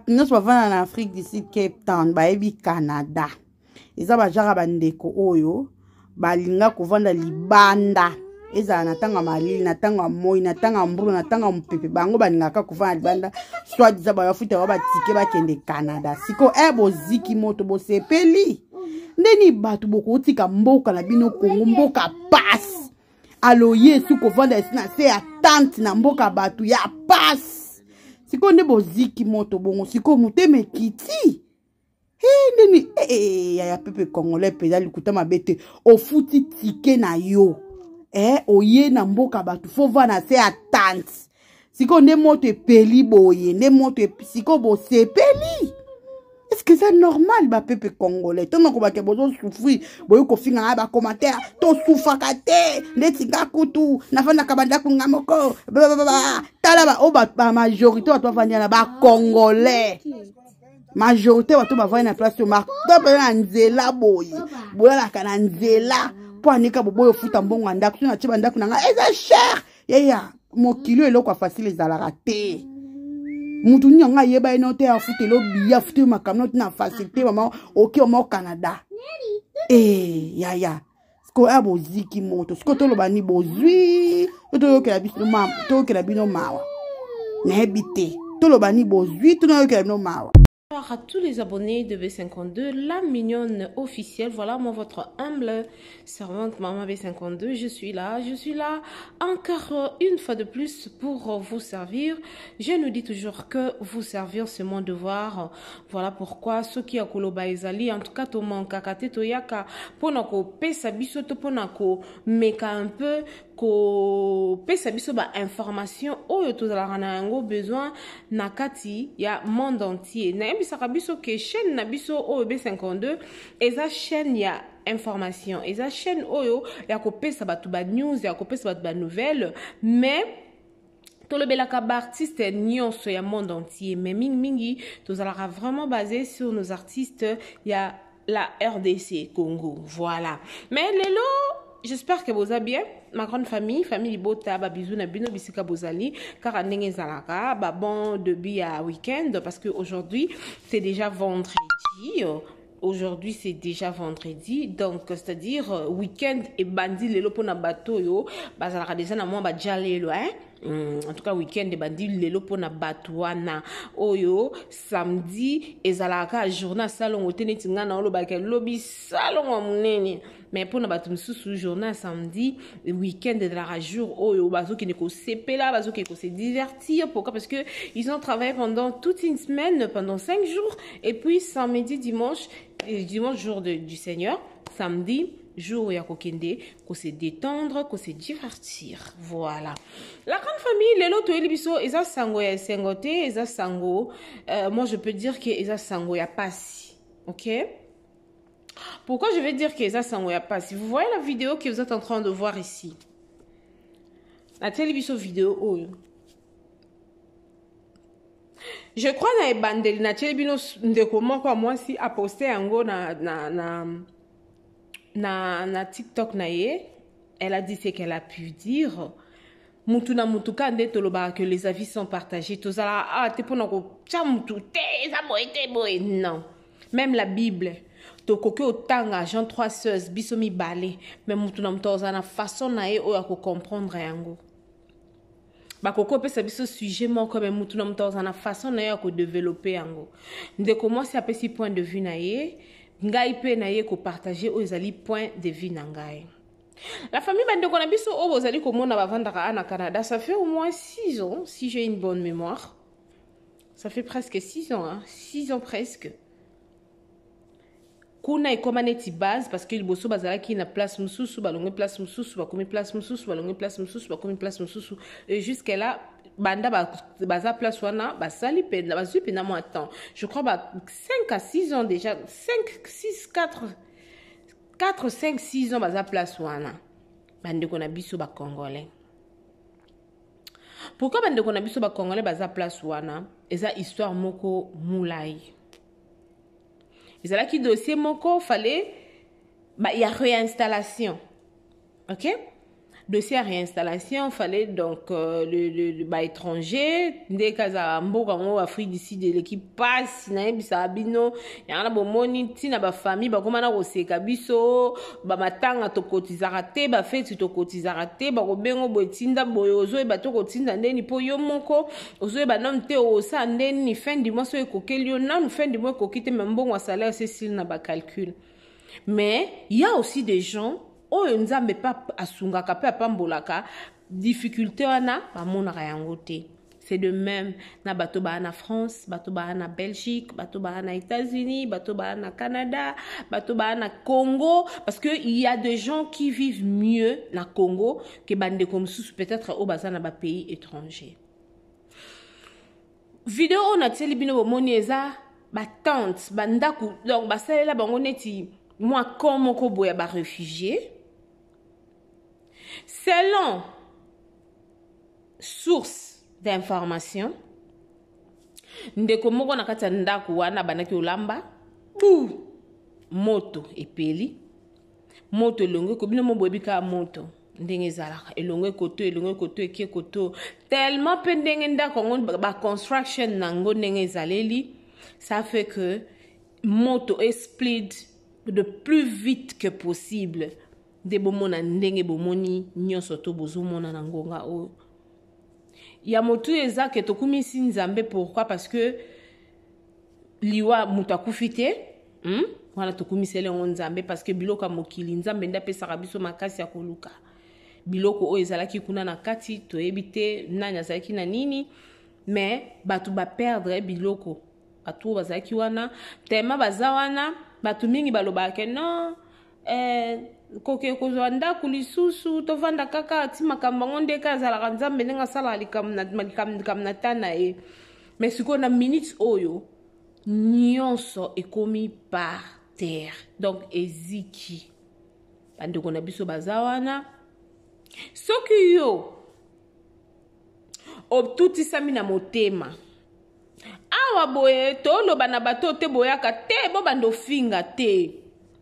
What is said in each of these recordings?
Nyonso bavanda na Afrique du Sud, Cape Town, bayebi Canada. Eza bajara bandeko oyo balinga kovanda libanda, ezala na ntango ya malili, na ntango ya moi, na ntango ya mbula, na ntango ya mopepe, bango balingaka kovanda libanda. Soit disant bayafuta ba batike bakende Canada. Sikoyo e boziki moto, bosepeli ndeni bato bokotika mboka na bino Kongo, mboka pasi aloye esi kovanda esi na se ya tante na mboka bato ya pasi. Sikoyo nde boziki moto bongo, sikoyo motema ekiti. Hey, ndeni hey, hey, yaya pepe congolais mpenza likuta mabe te. Ofuti tike na yo eh, oye na mboka bato fo va na se ya tante. Sikoyo nde moto epeli boye, nde moto sikoyo bosepeli. Est-ce que c'est normal bapepe congolais? Ntongo kobake bozosouffrir, boyi kofinga ngai bacommentaire, tosufaka te ndeti nga kutu nafandaka bandako nga moko. Tala oyo bamajorité bato bafandi na bacongolais, majorité bato bavandi na place oyo mpenza na nzela boye, bolalaka na nzela mpo anika boboyi ofuta mbongo ya ndako. So natie bandako na ngai eza cher yeya, mokili oyo eloko ya facile ezalaka te. Mutu nini yango ayeba ye no te, afuteli obiye, afuteli makambo no te na facilité. Mama oke mama o Canada e yaya, sikoyo aya boziki moto. Sikoyo toloba ni bozwi to toyokela bino mawa? Nayebi te, toloba ni bozwi to nayokelà bino mawa? Bonsoir à tous les abonnés de B52, la mignonne officielle. Voilà, moi, votre humble servante, Maman B52. Je suis là, je suis là encore une fois de plus pour vous servir. Je nous dis toujours que vous servir, c'est mon devoir. Voilà pourquoi ceux qui a koloba ezali, en tout cas, to mankaka te, toyaka, pona ko pesa biso, to pona ko meka un peu, kopesa biso bainformation oyo tozalaka na yango besoin na kati ya monde entier. Nayebisaka biso ke chaîne na biso oyo B52 eza chaîne ya information, eza chaîne oyo ya kopesa bato banews, ya kopesa bato banouvelle, mais tolobelaka baartiste nyonso ya monde entier, mais mingimingi tozalaka vraiment basé sur nos artistes ya la RDC Congo. Voilà, mais lelo j'espère que boza bien, ma grande famille, famille libota. Babisous na bino bisika bozali. Kaka ndenge ezalaka, ba bon début ya week-end, parce que aujourd'hui c'est déjà vendredi. Aujourd'hui c'est déjà vendredi, donc c'est-à-dire week-end ebandi lelo mpona bato oyo bazalaka déjà na mwa baja lelo, hein? En tout cas week-end ebandi lelo mpona bato wana oyo samedi ezalaka journée ya salongo te. Neti ngai na olobaka lobi salongo ya monene, mais mpona bato mosusu journée ya samedi, week-end ezalaka jour oyo bazokende kosepela, bazokende kose divertir. Pourquoi? Parce que ils ont travaillé pendant toute une semaine, pendant 5 jours, et puis samedi, dimanche, dimanche jour du Seigneur, samedi jour ya kokende kose détendre, kose divertir. Voilà la grande famille. Lelo toyeli biso eza sango ya esengo te, eza sango, moi je peux dire que eza sango ya pasi. Ok, pourquoi je vais dire que eza sango ya pasi? Vous voyez la vidéo que vous êtes en train de voir ici, natieli biso vidéo oyo. Je crois na ebandeli natieli bino ndeko moko ya mwasi aposte yango na TikTok na ye. Elle a dit ce qu'elle a pu dire. Mutu na mutu ka nde tolobaka que les avis sont partagés. Tozalaka awa te mpona kotya mutu te eza boye te boye, non. Même la Bible, tokoki otanga Jean 3 16 biso mibale, mais mutu na mutu azala na façon na ye oyo akocomprendre yango. Bakoki opesa biso sujet moko, mais mutu na mutu azala na façon na ye ya kodévelopper yango. Ndeko mwasi apesi point de vue na ye, ngai mpe na ye kopartager oyo ezali point de vue na ngai. La famille, bandeko na biso oyo bozali komona bavandaka a na Canada, ça fait au moins 6 ans, si j'ai une bonne mémoire, ça fait presque 6 ans, hein? 6 ans presque. Kuna ekóma neti base, parce que liboso bazalaki na place mosusu, balongwe place mosusu, bakomi place mosusu, balongwe place mosusu, bakomi place mosusu, et jusque là banda baza place wana, basali mpenza, bazwi mpenza mwa temps. Je crois ba 5 à 6 ans déjà, 5, 6, 4, 4, 5, 6 ans baza place wana. Bandeko na biso bacongolais, pourquoi bandeko na biso bacongolais baza place wana? Eza histoire moko molai, ezalaki dossier moko fallait ba, ya réinstallation. Ok, Dossier ya réinstallation fallait donc euh, le, le, le, baétranger nde kazala mboka yango Afrique du Sud eleki mpasi. Nayebisaka bino yango na bomoni ntina bafamille bakoma na koseka biso. Bamatanga tokotizaka te, bafeti tokotizaka te, bakobengo boye, tinda boye, ozoyeba te kotinda ndeni mpo yo moko ozoyeba nanu te osala ndeni. Fin du mois soki ekokeli yo nanu, fin du mois ekoki te, me mbongo ya salaire sesili na bacalcul. Mais y a aussi des gens oyo Nzambe mpe asungaka mpe apambolaka, difficulté wana bamonaka yango te. C'est de même na bato baa na France, bato baa na Belgique, bato baa na États-Unis, bato baa na Canada, bato baa na Congo, parce que il y a des gens qui vivent mieux na Congo que bandeko mosusu peut-être oyo baza na bapays étranger. Video oyo natieli bino, bomoni eza batente, bandako, donc basalela bango neti mwa camp moko boye ya baréfugié. Selon source d'information, ndeko moko na kati ya ndako wana abandaki olamba bu, moto epeli, moto elongo eko bino mo boyebi kaka moto ndenge ezalaka, elongo ekoto, elongo ekoto, eke ekoto tellement. Mpe ndenge ndako yango, baconstruction na yango ndenge ezaleli, ça fait que moto espread de plus vite que possible. Nde bomona ndenge bomoni nyonso to bozomona na ngonga oyo ya motu eza ke tokumisi Nzambe. Pourquoi? Parce que liwa, moto akufi te, Wana tokumiseli yango Nzambe, parce que biloko ya mokili, Nzambe nde apesaka biso makasi ya koluka biloko oyo ezalaki kuna na kati. Toyebi te nani azalaki na nini, mais bato baperdre biloko. Bato oyo bazalaki wana, tema baza wana, bato mingi balobaka ke non, koke kozwa ndako lisusu, tovanda kaka ti makambo yango ndenge azalaka. Nzambe ndenge asalaka likambo na ta na ye. Mais sikoyo na minute oyo nyonso ekomi par terre, donc eziki. Bandeko na biso baza wana. Soki yo otutisami na motema awa boye, toloba na bato te, boyaka te, bobanda ofinga te.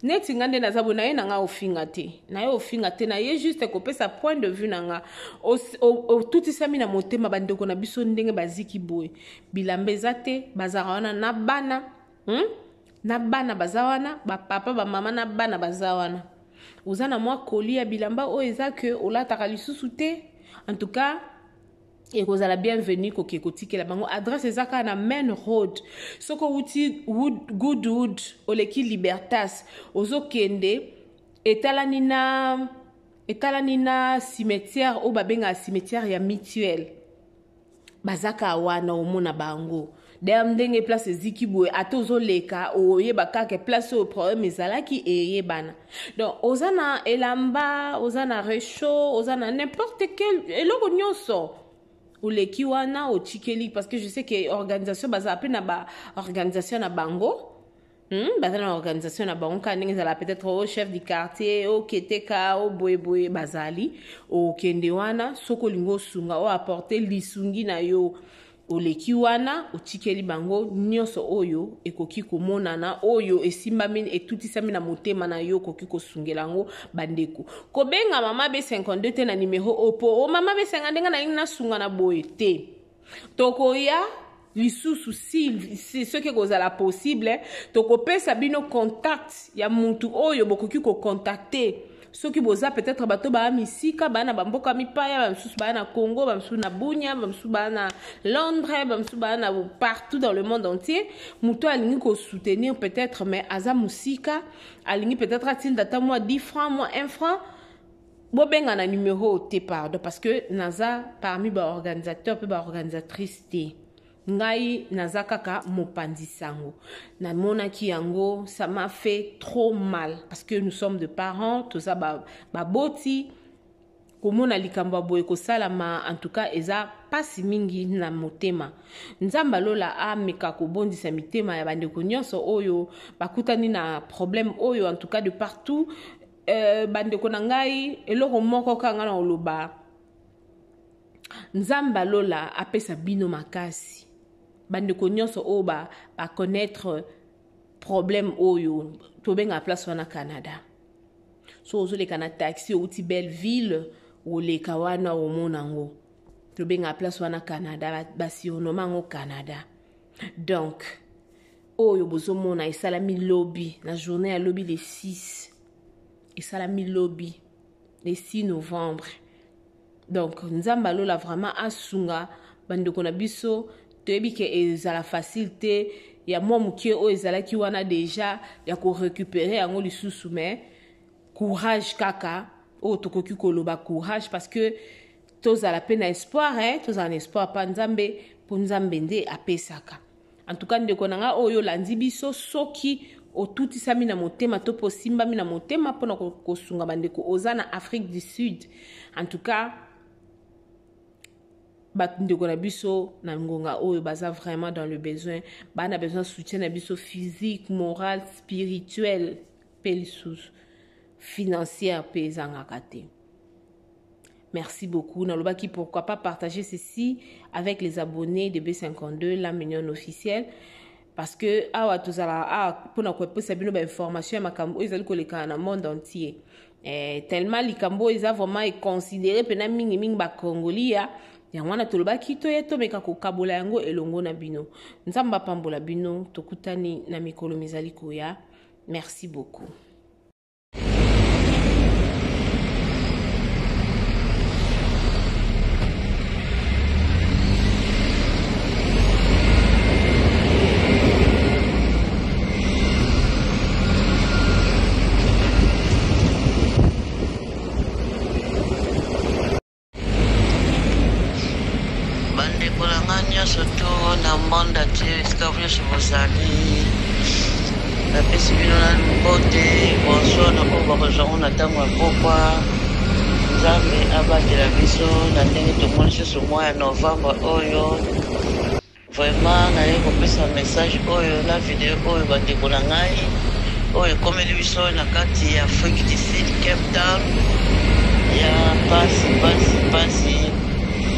Neti nga nde naza boye, naye na nga ofinga te, naye ofinga te, naye juste kopesa point de vue na nga. Otutisami na motema, bandeko na biso ndenge baziki boye, bilamba eza te, bazalaka wana na bana, Na bana baza wana, bapapa, bamama na bana baza wana. Oza na mwa koli ya bilamba oyo eza ke olataka lisusu te, en tout cas ekozala bienvenu koke kotikela bango. Adresse eza kaka na Main Road. Soki owuti Goodwood, oleki Libertas, ozokende, etalani na cimetière oyo babengaka cimetière ya Mutuelle. Baza kaka wana, omona bango. D'ailleurs, ndenge place eziki boye, ata ozoleka, oyeba kaka place oyo problème ezalaki, eyebana. Donc oza na elamba, oza na réchaud, oza na n'importe quel eloko nyonso, oleki wana, otikeli, parce que je sais que organisation bazala mpe na baorganisation na bango, Baza na organisation na bango kaka ndenge ezala, peut-être o chef du quartier, oketeka o boyeboye, bazali. Okende wana, soki olingi osunga, o apporte lisungi na yo, oleki wana, otikeli bango nyonso oyo ekoki komonana, oyo esimbami, etutisami na motema na yo, okoki kosungela yango. Bandeko, kobenga mama B52 te na nimero oyo, po o mama B52 nga nalingi nasunga na boye te. Tokoya lisusu si, soki ekozala possible, tokopesa bino contact ya mutu oyo bokoki kocontacte soki boza peut-être bato baya misika, baya na bamboka mipaya, bamisusu baya na Congo, bamisusu na Bunia, bamisusu baya na Londres, bamisusu baya na partout dans le monde entier. Moto alingi kosoutenir peut-être, mais aza mosika, alingi peut-être atinda ata mwa 10 francs, mwa 1 franc, bobenga na numéro te, pardon, parce que naza parmi baorganisateur mpe baorganisatrice te. Ngai naza kaka mopanzi sango. Namonaki yango, ça m'a fait trop mal, parce que nous sommes de parents, toza baboti ba. Komona likambo ya boye kosalama, en tout cas eza mpasi mingi na motema. Nzambe alola ameka kobondisa mitema ya bandeko nyonso oyo bakutani na problème oyo, en tout cas de partout. Bandeko na ngai, eloko moko kaka na koloba: Nzambe alola apesa bino makasi. Bandeko nyonso oyo baconnaître ba problème oyo, tobengaka place wana Canada. So ozoleka na taxi, outi Belleville, Oleka wana omona yango. Tobenga place wana Canada, basurnomme yango Canada. Donc oyo bozomona esalami lobi na journée ya lobi le 6, esalami lobi le 6 novembre. Donc Nzambe alola vraiment asunga bandeko na biso. Toyebi ke ezala facile te ya mwa moke oyo ezalaki wana déjà ya korécupérer yango lisusu, mais courage kaka oyo tokoki koloba, courage, parce que tozala mpe na espoir, hein? Tozala na espoir pa Nzambe, mpo Nzambe nde apesaka. En tout cas, ndeko na nga oyo olandi biso, soki otutisami na motema to mpe osimbami na motema mpona kosunga bandeko oza na Afrique du Sud, en tout cas bandeko na biso na ngonga oyo baza vraiment dans le besoin, baa na besoin soutien na biso physique, moral, spirituel, mpe lisusu financière mpe ezangaka te. Merci beaucoup. Nalobaki, pourquoi pas partager ceci avec les abonnés de B52, la mignonne officielle. Parce que awa tozala awa mpona kopesa bino bainformation ya makambo oyo ezali kolekana na monde entier. Tellement likambo oyo eza vraiment econsidéré mpena mingimingi bakongolia, yango wana tolobaki toye tomeka kokabola yango elongo na bino. Nzambe apambola bino, tokutani na mikolo mizali koya. Merci beaucoup. Bandeko na nga nyonso to na monde entier, esika nyonso bozali, napesi bino na mbote, bonsoir na oyo bakozwa ngo na ntango ya pokwa. Nzambe abatela biso na ndenge tomoni susu mwa ya novembre oyo. Vraiment naye kopesa message oyo na video oyo, bandeko na ngai, oyo ekomeli biso na kati ya Afrique du Sud, Cape Town, ya pasi pasi pasi.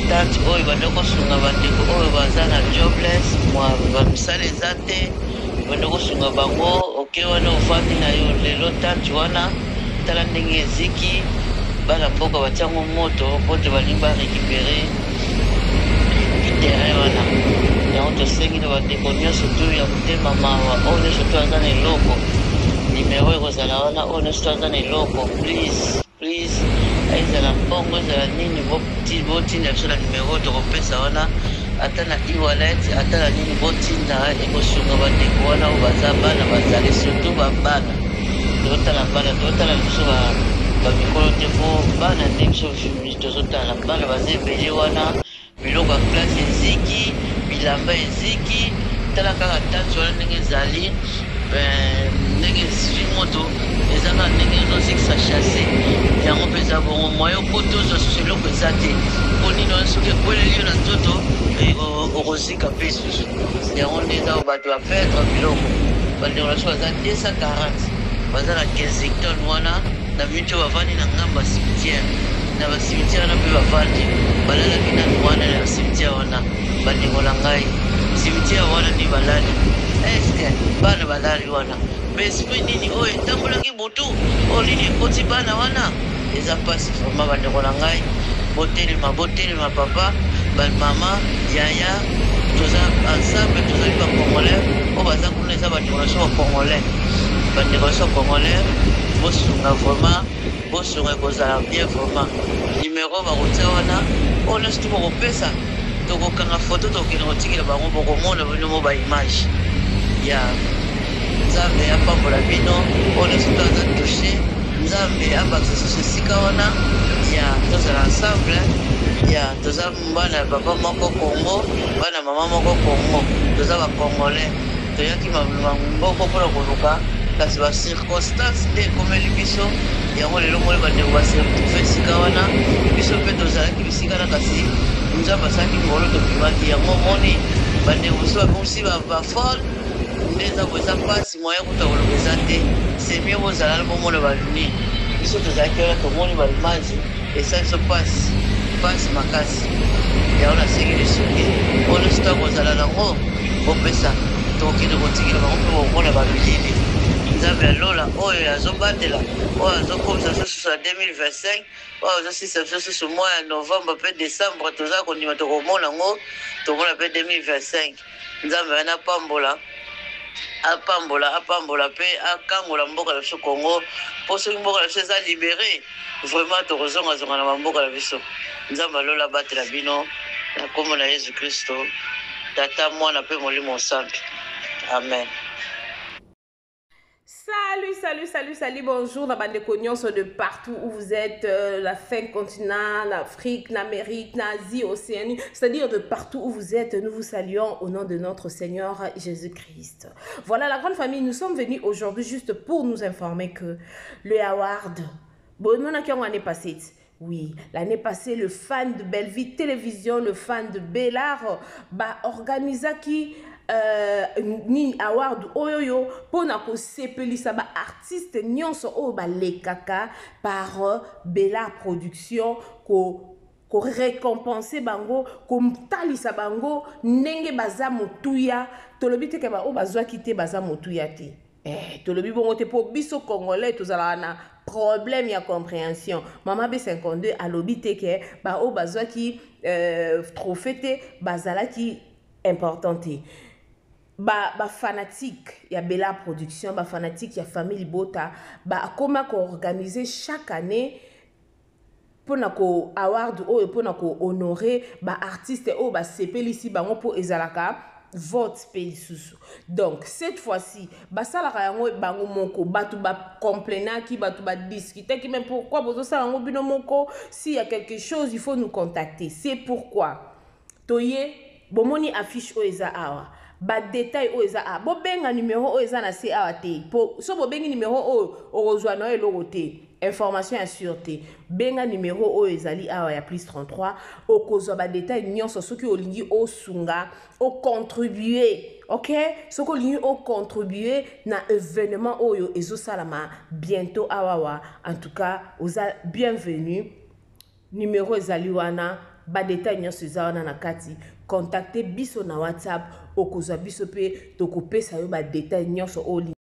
Tante oyo bande kosunga bandeko oyo baza na jobless, mwa bamisala eza te, bande kosunga bango. Oke wana ofandi na yo lelo, tante wana tala ndenge eziki, bana mboka batiango moto po te balingi barécupérer terrain wana. Yango tosengi na bandeko nyonso tu ya motema mawa, oyo nyonso tu aza na eloko, nimero ekozala wana, oyo nyonso tu aza na eloko, please please, ezala mbongo, ezala nini, botinda biso na nimero tokopesa wana, ata na e-wallet, ata na nini, botinda, ekosunga bandeko wana oyo baza bana, bazali surtout babana. Tozotala bana, tozotala biso bamikolo te, po bana nde biso tozotala. Bana baza ebele wana, biloko ya classe eziki, bilamba eziki. Tala kaka tante wana ndenge ezali, ndenge ezwi moto, eza kaka ndenge ezozikisa chasse yango mpe eza bongo. Moyen okota ozwa susu eloko eza te. Mpo nini wana? Soki ekweleli yo na nzoto, okozika mpe lisusu. Yango nde eza bato baperdre biloko. Bandeko na biso baza 240, baza na Kensington wana na miniti oyo, bavandi na ngambo ya cimetière. Na bacimetière wana mpe bavandi, balalaki nanu wana na cimetière wana. Bandeko na ngai, cimetière wana nde balali. Est-ce bana balali wana, baesprit nini oyo etambolaki butu oyo, nini ekoti bana wana? Eza mpasi vraiment. Bandeko na ngai, botelema, botelema, papa, bamama, yaya, toza ensemble, tozali bacongolais. Oyo baza kuna eza bandeko na biso bacongolais. Bandeko na biso bacongolais, bosunga vraiment, bosunga, ekozala bien vraiment. Numero bakotia wana, oyo nyonso tu bokopesa, tokokanga foto, tokokende kotikela bango, bokomona bino mo baimage ya. Nzambe apambola bino. Oyo nyonso to aza touché, Nzambe abakisa susu esika wana ya tozala ensemble, ya toza bana ya papa moko Congo, bana mama moko Congo, toza bacongolais. Toyaki maboko mpona koluka, kasi bacirconstance nde ekomeli biso yango. Lelo moni bandeko base retrouve esika wana, biso mpe tozalaki bisika na, kasi Nzambe asalaki ngolo, tobimaki. Yango moni bandeko mosusu babongisi bafole nde eza bo. Eza mpasi, moyen kuta koloba eza te. C'est mieux bozala na bomona baluni. Biso tozalaki wana, tomoni baimage, esali biso mpasi, mpasi makasi. Yango nasengi lisungi, oyo nyonso ntango kozala nango, bopesa, tokokende kotikela bango mpe bomona babilili. Nzambe. Nzambe ya lola oyo azobatela, oyo azokomisa biso susu na 2025, oyo azosilisa biso susu mois ya novembre mpe decembre, toza kondima tokomona yango, tokomona mpe 2025. Nzambe wana apambola, apambola, apambola mpe akangola mboka na biso Congo, mpo soki mboka na biso eza libere, vraiment tokozongazonga na bamboka na biso. Nzambe ya lola abatela bino na nkombo na Yesu Kristo, Tata, Mwana mpe Molimo Santu. Amen. Salut, salut, salut, salut, bonjour na bandeko nyonso de partout où vous êtes, la fin continent, l'Afrique, l'Amérique, l'Asie, Océanie, c'est-à-dire de partout où vous êtes, nous vous saluons au nom de notre Seigneur Jésus-Christ. Voilà la grande famille, nous sommes venus aujourd'hui juste pour nous informer que le Award, bon, nous avons année passée, oui, l'année passée, le fan de Bellevue Télévision, le fan de Bellard, ba organisa qui nini award oyoyo mpona kosepelisa ba artiste nyonso oyo balekaka par Bellard Production, ko korécompense bango, kotalisa bango ndenge baza motuya. Tolobi te ke baoyo bazwaki te baza motuya te. Tolobi bongo te mpo biso congolais tozalaka na problème ya compréhension. Mama B52 alobi te ke baoyo bazwaki trophée te bazalaki important te. Ba fanatique ya Bella Production, ba fanatique ya famille Libota, bakoma koorganiser chaque année mpona ko award oyo, mpona kohonorer baartiste oyo basepelisi bango, mpo ezalaka vote mpe lisusu. Donc cette fois-ci basalaka yango bango moko. Bato bacomplainaki, bato badiscutaki: mais pourquoi bozosala yango bino moko? S'il y a quelque chose, il faut nous contacter. C'est pourquoi toye. Bomoni affiche oyo eza awa, badetail oyo eza awa. Bobenga numero oyo eza na se awa te, po so bobengi numero oyo, okozwa na yo eloko te, information ya sûr te. Benga numero oyo ezali awa ya plus 33, okozwa badetail nyonso soki olingi osunga, ocontribue. Ok, soki olingi ocontribue na événement oyo ezosalama bientôt awawa, en tout cas oza bienvenu. Numero ezali wana, badetail nyonso eza wana na kati. Contacte biso na WhatsApp, okozwa biso mpe tokopesa yo badetail nyonso oyo.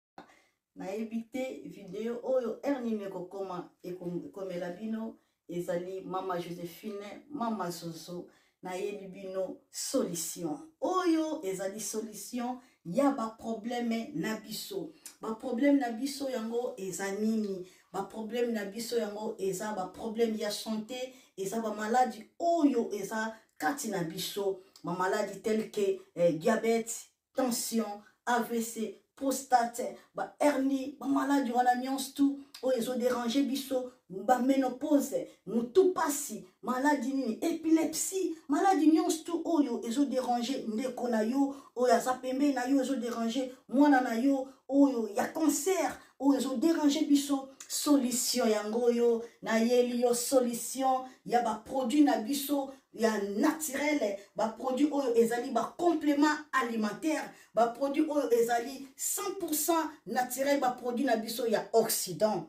Nayebi te video oyo heure nini ekokoma, ekomela bino. Ezali mama Josephine, mama Zozo. Nayebi bino solution oyo ezali solution ya baproblème na biso. Baproblème na biso yango eza nini? Baproblème na biso yango eza baproblème ya santé, eza bamaladi oyo eza kati na biso, bamaladi tel que diabète, tension, AVC, prostate, bahernie, bamaladi wana nyonso tu oyo ezoderange biso, baménopause, motu pasi, maladi nini, épilepsie, maladi nyonso tu oyo ezoderange ndeko na yo oyo aza pembeni na yo, ezoderange mwana na yo oyo ya cancer, oyo ezoderange biso. Solution yango oyo nayeli yo, solution ya baproduit na biso ya naturel, baproduit oyo ezali bacomplément alimentaire, baproduit oyo ezali 100% naturel, baproduit na biso ya Occident.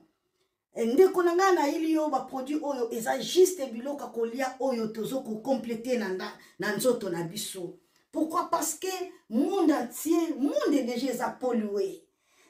Ndeko na ngai, nayeli yo baproduit oyo eza juste biloko ya kolia oyo tozo kocompléter na nzoto na biso. Pourquoi? Parce que monde entier, monde déjà eza pollué,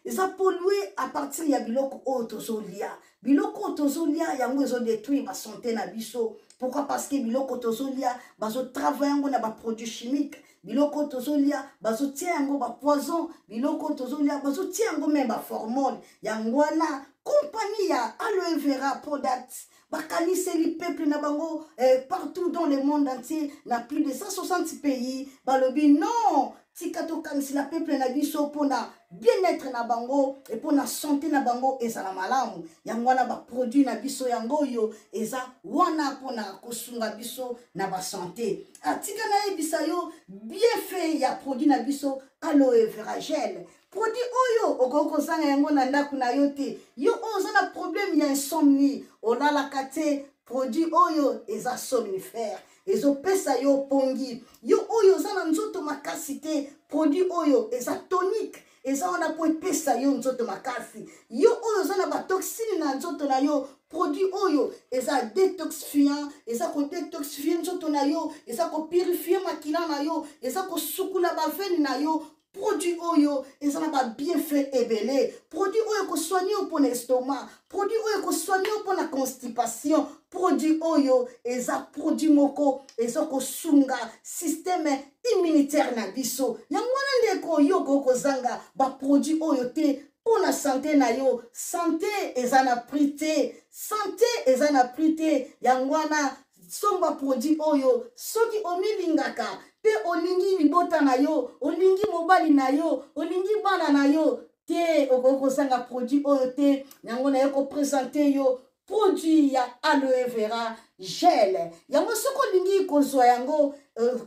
eza pollué à partir ya biloko oyo tozolia. Biloko oyo tozolia yango ezodétruire basanté na biso. Pourquoi? Parce que biloko tozolia, bazotravaille yango na baproduit chimique. Biloko oyo tozolia, bazotia yango bapoison. Biloko oyo tozolia, bazotia yango même baformol. Yango wana compagnie ya Aloe Vera Product bakaniseli peuple na bango partout dans le monde entier, na plus de 160 pays. Balobi non, tika tokanisela peuple na biso mpona bien-être na bango e mpona santé na bango ezala malamu. Yango wana baproduit na biso yango oyo eza wana mpona kosunga biso na basanté. Atika nayebisa yo bienfait ya produit na biso Aloe Vera Gel. Produit oyo okoki kozanga yango na ndako na yo te. Yo oyo oza na problème ya insomnie, olalaka te, produit oyo eza somnifère, ezopesa yo pongi. Yo oyo oza na nzoto makasi te, produit oyo eza tonique, eza wana mpo epesa yo nzoto makasi. Yo oyo oza na batoxine na nzoto na yo, produit oyo eza détoxifiant, eza kodétoxifie nzoto na yo, eza kopurifie makila na yo, eza kosukula baveine na yo. Produit oyo eza na ba bienfait ebele. Produit oyo ekosoigne yo mpo na estomac, produit oyo ekosoigne yo mpo na constipation. Produit oyo eza produit moko eza kosunga système immunitaire na biso. Yango wana ndeko, yo okoki kozanga ba produit oyo te mpo na sante na yo. Sante eza na prix te, sante eza na prix te. Yango wana somba produit oyo soki omilingaka mpe olingi libota na yo, olingi mobali na yo, olingi bana na yo te, okoki kozanga produit oyo te. Yango naye kopresente yo produit ya aloe vera gel. Yango soki olingi kozwa yango,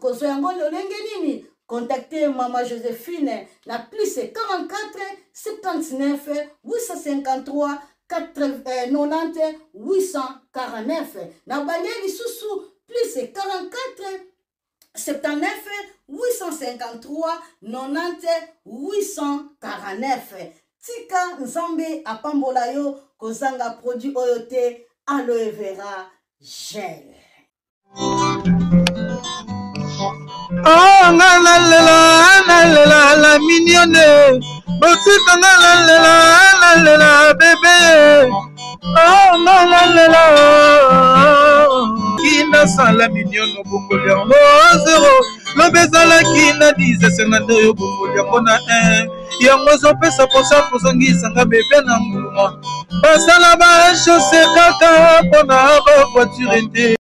kozwa yango lolenge nini? Contacte Mama Josephine na plus 44 79 853 90 849. Na bande lisusu plus 44 79 853 90 849. Tika Nzambe apambola yo, kozanga produit oyo te, aloe vera gel. Oh, nga nalela, nalela la mignonne, botika nga nalela, nalela bebe. Oh, nga nalela kinasala mignonne, obongoli yango zero, lobi ezalaki na 10, esenga nde oyo obongoli yango na 1. Yango ezopesa mposa kozongisa nga bebe na nguluma, basala ba chose kaka mpona ba voiture te.